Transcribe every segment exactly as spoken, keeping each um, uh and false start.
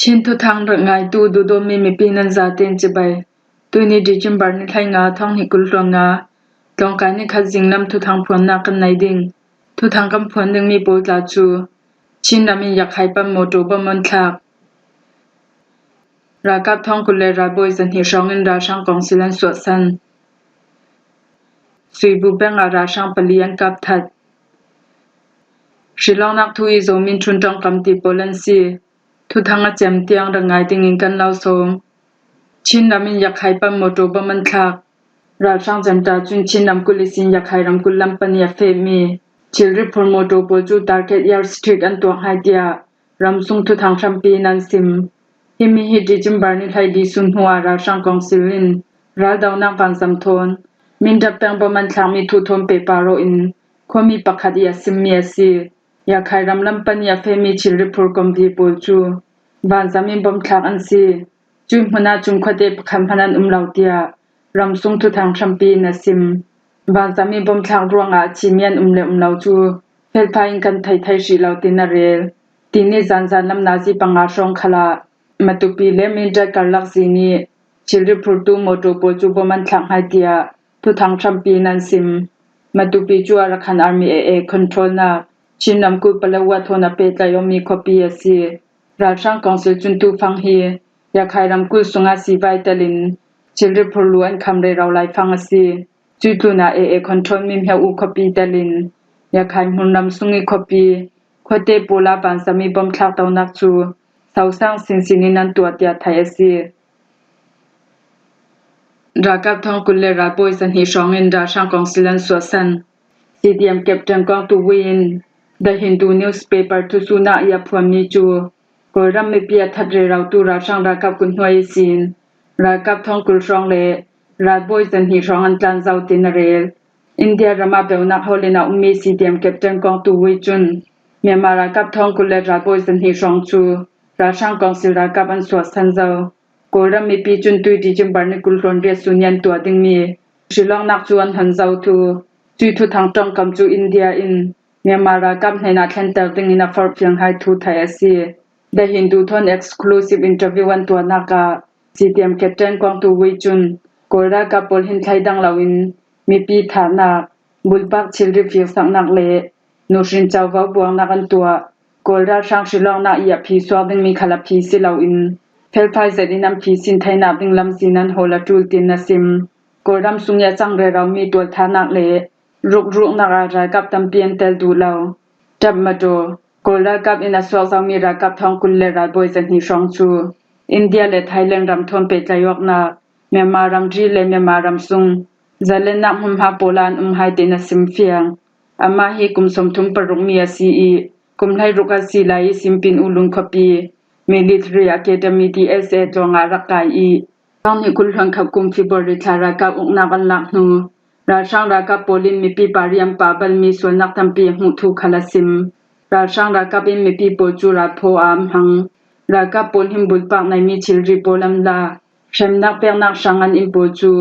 Chin thuthang rak ngaitu duhdawtmi mipi nan zaten cibai. Tuini December ni hleinga, thawng hnih kul hluan nga, tlawngkai ni khat zinglam thuthang phuannak kan nei ding. Thuthang kan phuan dingmi pawl tla cu Chin ram in Yakhai pan mawṭaw bom an thlak. Ralkap thawng kul le ralbawi zahnih hrawngin ralhrang kawngsil an suahsan. Suibu peng ah ralhrang pali an kap that. Hrilawknak thu i Zomi ṭhun ṭongkam ti pawl an si. Thuthang a cem tiang rak ngai dingin kan lo sawm. Chin ram in Yakhai pan mawṭaw bom an thlak. Ralhrang center cun Chin ramkulh ihsin Yakhai ramkulh lam pan i a fehmi thilri phur mawṭaw pawl cu target airstrike an tuak hai tiah ramsung thuthang hrampi in an sim. Himi hi December ni hleili sun hnu ah ralhrang kawngsil in raldonak vanzam thawn Mindat peng bom an thlakmi thu thawn pehpar aw in khuami pakhat i a simmi a si. Yakhai ram lam pan i a fehmi thilri phur kompi pawl cu vanzam in bom thlak an si. Cui hmun ah cun khuate pakhat hmanh an um lo tiah ramsung thuthang hrampi in a sim. Vanzam in bom thlak ruangah a thimi an um le um lo cu felfai in kan thei thei hrih lo, tin a rel. Tini zanzan lam nazi panga hrawng khal ah Matupi le Mindat karlak zin i thilri phurtu mawṭaw pawl cu bom an thlak hai tiah thuthang hrampi in an sim. Matupi cu Arakan Army A A controlnak Chin ramkulh Palawa thawn a pehtlaih awmi khuapi a si. Ralhrang kawngsil cun tufang hi Yakhai ramkulh sungah sivai telin thilri phur lu an kham rero lai fang a si. Cui tlunah A A control mi hmeu u khuapi telin Yakhai hmunram sung i khuapi khuate pawl ah vanzam i bom thlaktonak cu sosang sinsin in an tuah tiah theih a si. Ralkap thawng kul le ralbawi zahnih hrawngin ralhrang kawngsil an suahsan. C D M captain Kawng Tu Wui in The Hindu newspaper thusuhnak i a phuanmi cu Kawlram mipi a that rerotu ralhrang ralkap kut hnuai ihsin ralkap thawng kul hrawng le ralbawi zahnih hrawng an tlan zo, tin a rel. India ram ah peunak hawl in a ummi C D M captain Kawng Tu Wui cun Myanmar ralkap thawng kul le ralbawi zahnih hrawng cu ralhrang kawngsil ralkap an suahsan zo. Kawlram mipi cun tui December ni kul hluan riat sun i an tuah dingmi hrilawknak cu an hon zo thu, cui thuthang ṭongkam cu India in Myanmar ralkap hnenah thlenter dingin a forhfiang hai thu theih a si. The Hindu thawn exclusive interview an tuahnak ah C D M captain Kawng Tu Wui cun Kawl ralkap pawl hin thleidang loin mipi thahnak, bulpak thilri firsaknak le nuhrin covo buaknak an tuah. Kawl ralhrang hrilawknak i a phi suak dingmi khal a phi si loin felfai zetin an phi sin theinak ding lamzin an hawl a ṭul, tin a sim. Kawlram sung i a cang reromi tualthahnak le rukruknak ah ralkap tampi an tel duh lo. Tatmadaw, Kawl ralkap in a suak zomi ralkap thawng kul le ralbawi zahnih hrawng cu India le Thailand ram thawn pehtlaih awknak Myanmar ramri le Myanmar ram sung zalennak hmunhma pawl ah an um hai, tin a simfiang. Amah hi kum sawmthum parukmi a si i, kum hleiruk a si lai i Simpin U Lun khuapi Military Academy, D S A, tlawng ah a rak kai i, thawng hnih kul hluan khat kum February thla ralkap uknak an lak hnu, ralhrang ralkap pawl in mipi pariam pa balmi sualnak tampi a hmuh thu khal a sim. Ralhrang ralkap in mipi pawl cu ralphaw ah an hmang. Ralkap pawl hin bulpak neimi thilri pawl an la. Hremnak peknak hrang an inn pawl cu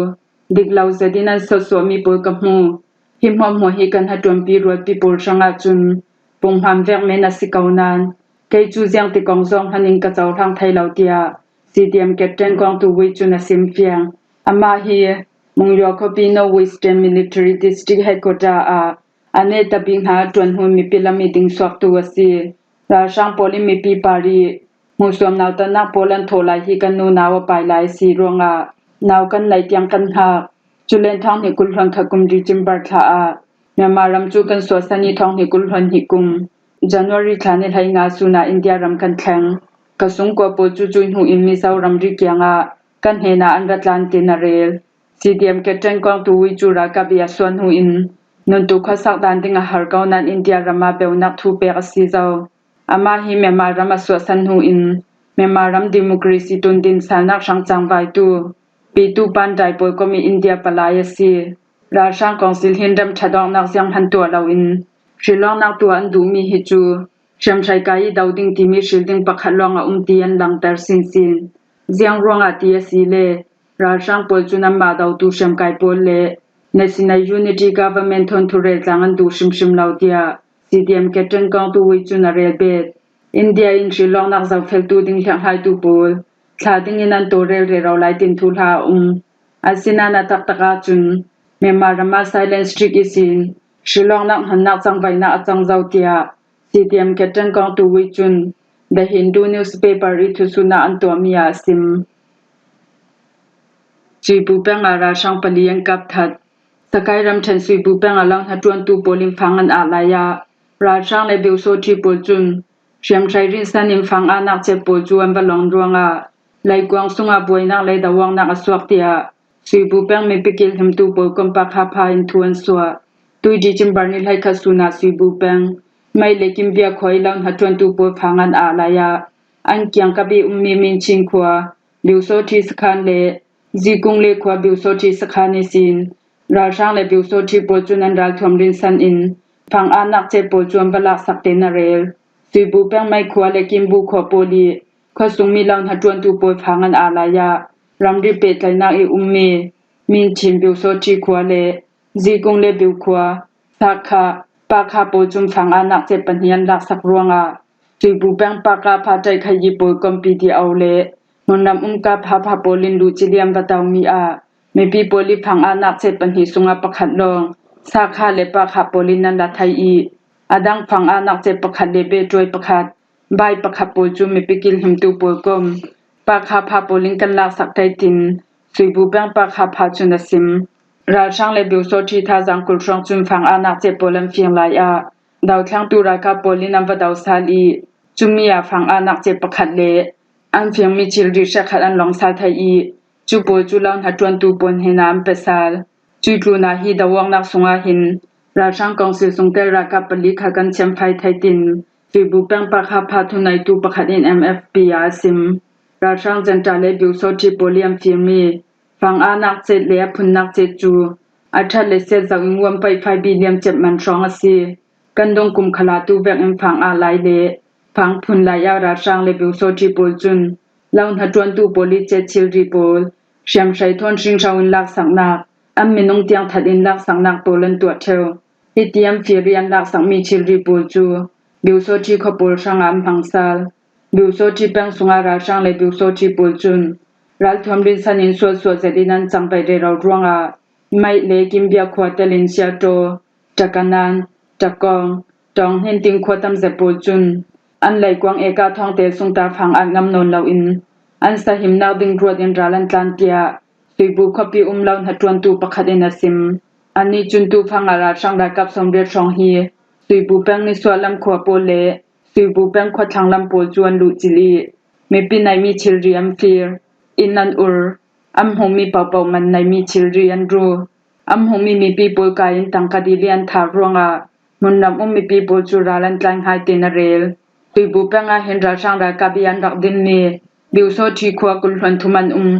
dik lo zetin an sawtsuahmi pawl ka hmu. Hi hmuahhmuah hi kan hnaṭuanpi rualpi pawl hrangah cun punghman vek men a si ko nain, kei cu ziangti kong zong hmanh in ka cohlang thei lo, tiah C D M captain Kawng Tu Wui cun a simfiang. Amah hi Mungyaw khuapi North Western Military District Headquarter ah a neta bik hna a ṭuan hnu mipi lam i dingsuaktu a si. Ralhrang pawl in mipi par i hmuhsuam nautannak pawl an thawh lai hi kan nunau a pai lai a si ruangah nau kan neih tiang kan hngak. Culen thawng hnih kul hluan khat kum December thla ah Myanmar ram cu kan suahsan i thawng hnih kul hluan hnih kum January thla ni hleinga sun ah India ram kan thleng. Ka sungkua pawl cu cui hnu in Mizoram ri kiangah kan hnenah an ra tlan, tin a rel. C D M captain Kawng Tu Wui cu ralkap i a suah hnu in nuntu khuasak dan ding a har ko nain India ram ah peunak thu pek a si zo. Amah hi Myanmar ram a suahsan hnu in Myanmar ram democracy tundin salnak hrang cangvaitu Pitu Pandai pawl kom i India palai a si. Ralhrang kawngsil hin ram ṭhat awknak zianghman tuah loin hrilawknak tuah an duhmi hi cu hriamhreikai i do ding timi hril ding pakhat lawng a um ti an langter sinsin. Ziang ruangah ti a si le ralhrang pawl cun anmah dotu hriamkai pawl le National Unity Government thawn thurel tlang an duh hrimhrim lo, tiah C D M captain Kawng Tu Wui cun a rel bet. India in hrilawknak zohfeltu ding hliakhlaitu pawl thla dingin an tawlrel rero lai tin thuhla a um. Asinain a taktak ahcun Myanmar ram ah silent strike ihsin hrilawknak hnonnak cangvaihnak a cang zo, tiah C T M Ketan Kawngtu Wui cun The Hindu newspaper i thusuhnak an tuahmi ah a sim. Suibu peng ah ralhrang pali an kap that. Sakai ramṭhen Suibu peng ah lo hnaṭuantu pawl in fang an ah lai ah ralhrang le biusawṭhi pawl cun hriamhrei rinsan in fang ahnak cet pawl cu an va lawng ruangah laikuang sungah buainak le doawknak a suak, tiah Suibu peng mipi kilhimtu pawl kom Pakha pha in thu an suah. Tui December ni hleikhat sun ah Suibu peng Mai le Kimbia khua i lo hnaṭuantu pawl fang an ah lai ah an kiangkap i ummi Minchin khua, Biusawṭhi sakhan le Zikung le khua Biusawṭhi sakhan ihsin ralhrang le biusawṭhi pawl cun an ralthuam rinsan in fang ahnak cet pawl cu an va laksak tein a rel. Suibu peng Mai khua le Kimbu khua pawl i khuasungmi lo hnaṭuantu pawl fang an ah lai ah ramri pehtlaihnak i ummi Minchin Biusawṭhi khua le Zikung le Biu khua, Sakha, Pakha pawl cun fang ahnak cet pahnih an laksak ruangah Suibu peng Pakha pha ṭaihkhayi pawl kom P T O le hmunram um Kapha pha pawl in luhcili an va domi ah mipi pawl i fang ahnak cet pahnih sungah pakhat lawng Sakha le Pakha pawl in an la thei i a dang fang ahnak cet pakhat le betuai pakhat, bai pakhat pawl cu mipi kilhimtu pawl kom Pakha pha pawl in kan laksak thei tin Suibu peng Pakha pha cun a sim. Ralhrang le biusawṭhi thazaang kulhruang cun fang ahnak cet pawl an fiang lai ah dothlengtu ralkap pawl in an va do sal i cumi ah fang ahnak cet pakhat le an fiangmi thilri hrekkhat an lawng sal thei i cu pawl cu lo hnaṭuantu pawl hnenah an pe sal. Cuih tlunah hi doawknak sungah hin ralhrang kawngsil sungtel ralkap pali kha kan chiamfai thei tin Suibu peng Pakha pha thuneitu pakhat in M F P ah a sim. Ralhrang center le biusawṭhi pawl i an firmi fang ahnak cet le a phunnak cet cu a ṭhat le set zoh in uam paihfai bi liam cet man hrawng a si. Kan dong kum khalah tu vek in fang ah lai le fang phun lai ah ralhrang le biusawṭhi pawl cun lo hnaṭuantu pawl i cet thilri pawl hriamhrei thawn hringhro in laksaknak, an minung tiang that in laksaknak pawl an tuah ṭheu. Hiti an fir i an laksakmi thilri pawl cu biusawṭhi khua pawl hrangah an hmang sal. Biusawṭhi peng sungah ralhrang le biusawṭhi pawl cun ralthuam rinsan in sualsual zet in an cangvaih rero ruangah Maih le Kimbia khua telin Siaṭaw, Ṭakanan, Ṭakawng, Ṭawng hnin ting khua tam zet pawl cun an leikuang eka thawngte sungta fang at ngam nawn loin an sahimnak ding ruat in ral an tlan, tiah Suibu khuapi um lo hnaṭuantu pakhat in a sim. Annih cun tufang ah ralhrang ralkap sawmriat hrawng hi Suibu peng nisuah lam khua pawl le Suibu peng khuathlang lam pawl cu an luhcil i mipi neihmi thilri an fir, inn an ur, an hmuhmi pohpoh man neihmi thilri an ru, an hmuhmi mipi pawl kai in tangka dili an thar ruangah hmunram um mipi pawl cu ral an tlainghai tein a rel. Suibu peng ah hin ralhrang ralkap i an rak dinmi biusawṭhi khua kul hluan thum an um.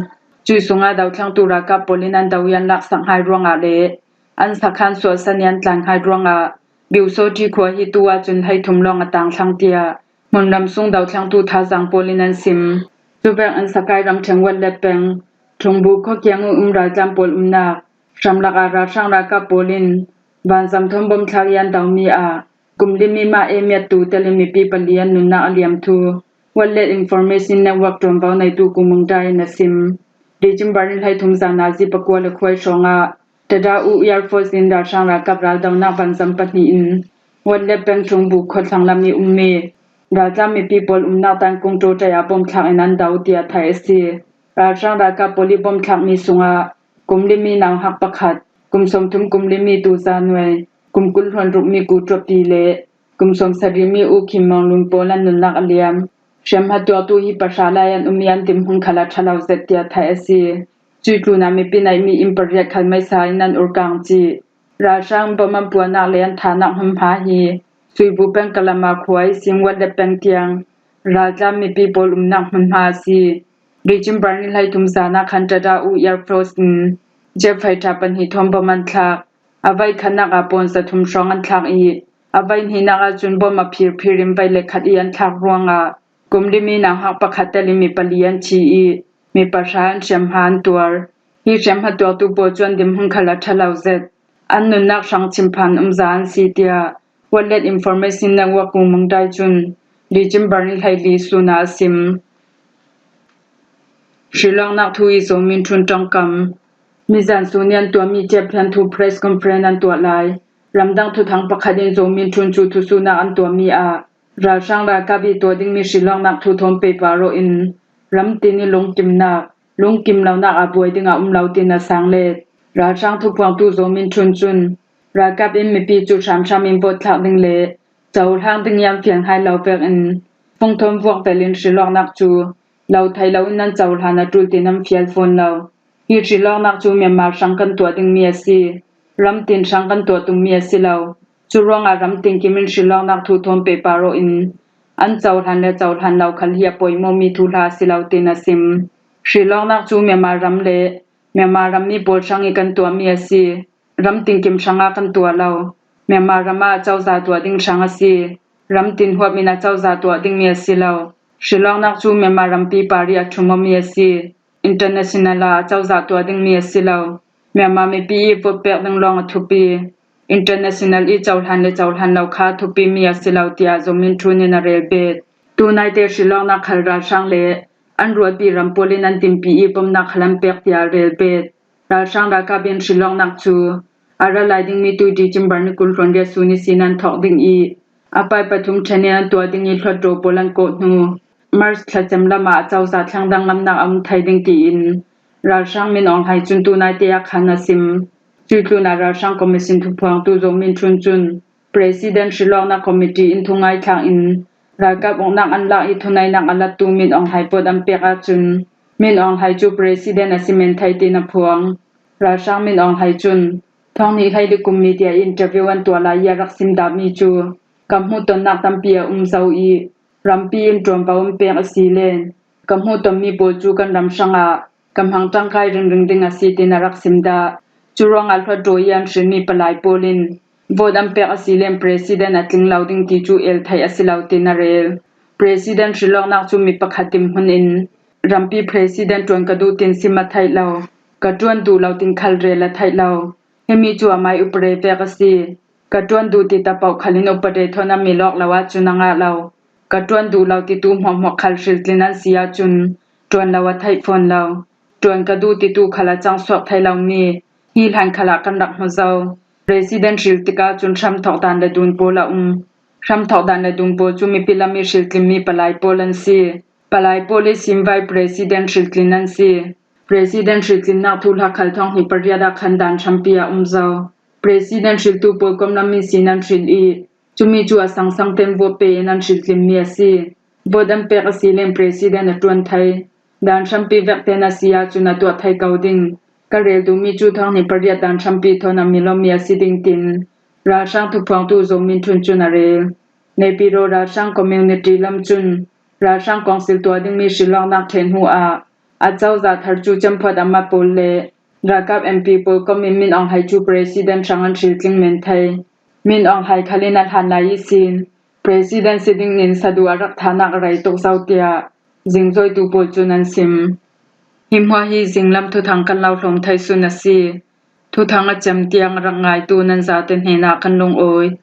Cuih sungah dothlengtu ralkap pawl in an do i an laksak hai ruangah le an sakhan suahsan i an tlainghai ruangah biusawṭhi khua hi tu ahcun hleithum lawng a tangthlang, tiah hmunram sung dothlengtu thazaang pawl in an sim. Cuvek in Sakai ramṭhen Watlet peng Ṭhungbu khuakiang i um raltlan pawl umnak hramlak ah ralhrang ralkap pawl in vanzam thawn bom thlak i an domi ah kum limi mah emiattu telin mipi pali an nunnak a liam thu Watlet Information Network ṭuanvo neitu Ku Mung Dai in a sim. December ni hleithum zan ah zi pakua le khuai hrawngah Tada U Air Force in ralhrang ralkap raldonak vanzam pahnih in Watlet peng Ṭhungbu khuathlang lam i ummi raltlan mipi pawl umnak tan kungṭaw ṭai ah bom thlak in an do, tiah theih a si. Ralhrang ralkap pawl i bom thlakmi sungah kum limi nauhak pakhat, kum sawmthum kum limi Tu Za Nuai, kum kul hluan rukmi Ku Ṭuapi le kum sawmsarih mi U Khin Mawng Lun pawl an nunnak a liam. Hriamhma tuaktu hi pahra lai an um i an dinhmun khal a ṭha lo zet, tiah theih a si. Cuih tlunah mipi neihmi inn pariat khal meisa in an ur kang cih. Ralhrang bom an puahnak le an thahnak hmunhma hi Suibu peng Kalama khua ihsin Watlet peng tiang raltlan mipi pawl umnak hmunhma a si. December ni hleithum zan ah khan Tada U Air Force in jet fighter pahnih thawn bom an thlak. A veikhatnak ah pawn zathum hrawng an thlak i a veihnihnak ahcun bom a phirphir in vei le khat i an thlak ruangah kum limi nauhak pakhat telin mi pali an thi i mi pahra an hriamhma an tuar. Hi hriamhma tuaktu pawl cu an dinhmun khal a ṭha lo zet. An nunnak hrang chimphan umza an si, tiah Watlet Information Network Ku Mung Dai cun December ni hleili sun ah a sim. Hrilawknak thu i Zomi Ṭhun ṭongkam. Mizan sun i an tuahmi ciapthiam thu press conference an tuah lai. Ramdang thuthang pakhat in Zomi Ṭhun cu thusuhnak an tuahmi ah ralhrang ralkap i tuah dingmi hrilawknak thu thawn pehpar aw in ramtin i lungkimnak, lungkim lonak aa buai dingah um lo tiin a sang let. Ralhrang thuphuangtu Zomi Ṭhun cun ralkap in mipi cu hramhram in vote thlak ding le cohlang ding i an fial hngai lo vekin fungthawn vuak velin hrilawknak cu lo thei loin an cohlan a ṭul tiin an fial fawn lo. Hi hrilawknak cu Myanmar hrang kan tuah dingmi a si. Ramtin hrang kan tuah tummi a si lo. Cu ruangah ramtin kim in hrilawknak thu thawn pehpar aw in an cohlan le cohlan lo khal hi a poimawhmi thuhla a si lo tiin a sim. Hrilawknak cu Myanmar ram le Myanmar rammi pawl hrang i kan tuahmi a si. Ramtin kim hrangah kan tuah lo. Myanmar ram ah a cozah tuah ding hrang a si. Ramtin huap in a cozah tuah dingmi a si lo. Hrilawknak cu Myanmar rampi par i a ṭhumawmi a si. International ah a cozah tuah dingmi a si lo. Myanmar mipi i vote pek ding lawng a thupi. International i cohlan le cohlan lo kha a thupimi a si lo tiah Zomi Ṭhun in a rel bet. Tunaite hrilawknak khal ralhrang le an rualpi ram pawl in an timpi i pomnak khal an pek tiah a rel bet. Ralhrang ralkap in hrilawknak cu a ra lai dingmi tu December ni kul hluan riat sun i sin an thawk ding i a pai pathum ṭhen in an tuah ding i hluttaw pawl an kawh hnu March thlacem lam ah a cozah thlengdang ngamnak a um thei ding tiin ralhrang Min Aung Hlaing cun tunaite ah khan a sim. Cuih tlunah ralhrang commission thuphuangtu Zomi Ṭhun cun President hrilawknak committee in thungaithlak in ralkap uknak an lak i thuneihnak a lattu Min Aung Hlaing vote an pek ahcun Min Aung Hlaing cu President a si men thei tiin a phuang. Ralhrang Min Aung Hlaing cun thawng hnih hleili kum media i interview an tuah lai i a rak sim dahmi cu ka hmuhtonnak tampi a um zo i rampi in ṭuanvo an pek a si len ka hmuhtonmi pawl cu kan ram hrangah ka hmang ṭangkai ringring ding a si tiin a rak sim dah. Cu ruangah hluttaw i an hrilmi palai pawl in vote an pek a si len President a tling lo ding ti cu el theih a si lo tiin a rel. President hrilawknak cu mi pakhat timhmun in rampi President ṭuan ka duh tiin sim a theih lo. Ka ṭuan duh lo tiin khal rel a theih lo. Himi cu amai upare vek a si. Ka ṭuan duh ti tapoh khal in upare thawn a mi lawk lo ahcun a ngah lo. Ka ṭuan duh lo titu hmuahhmuah khal hriltlin an si ahcun ṭuan lo a theih fawn lo. Ṭuan ka duh titu khal a cang suak thei lomi hi hlan khal ah kan rak hmu zo. President hril tikah cun hramthawk dan le dun pawl a um. Hramthawk dan le dun pawl cu mipi lam i hriltlinmi palai pawl an si. Palai pawl i sin Vice President hriltlin an si. President hriltlinnak thuhla khal thawng hnih pariat ah khan dan hrampi ah um zo. President hriltu pawl komlam in sin an hril i, cumi cu a sangsang tein vote pe in an hriltlinmi a si. Vote an pek a si len President a ṭuan thei. Dan hrampi vek tein a si ahcun a tuah thei ko ding. Ka rel duhmi cu thawng hnih pariat dan hrampi thawn a mi lawmmi a si ding tiin ralhrang thuphuangtu Zomi Ṭhun cun a rel. Naypyidaw ralhrang community lam cun ralhrang kawngsil tuah dingmi hrilawknak ṭheh hnu ah a cozah thar cu cemphot a ma pawl le ralkap M P pawl kom in Min Aung Hlaing cu President hrang an hriltling men thei. Min Aung Hlaing khal in a hlan lai ihsin President si ding in saduh a rak thahnak a rei tuk zo tiah zingzoitu pawl cun an sim. Hi hmuah hi zinglam thuthang kan lo hlawm thei sun a si. Thuthang a cem tiang rak ngaitu nan zate hnenah kan lungawi.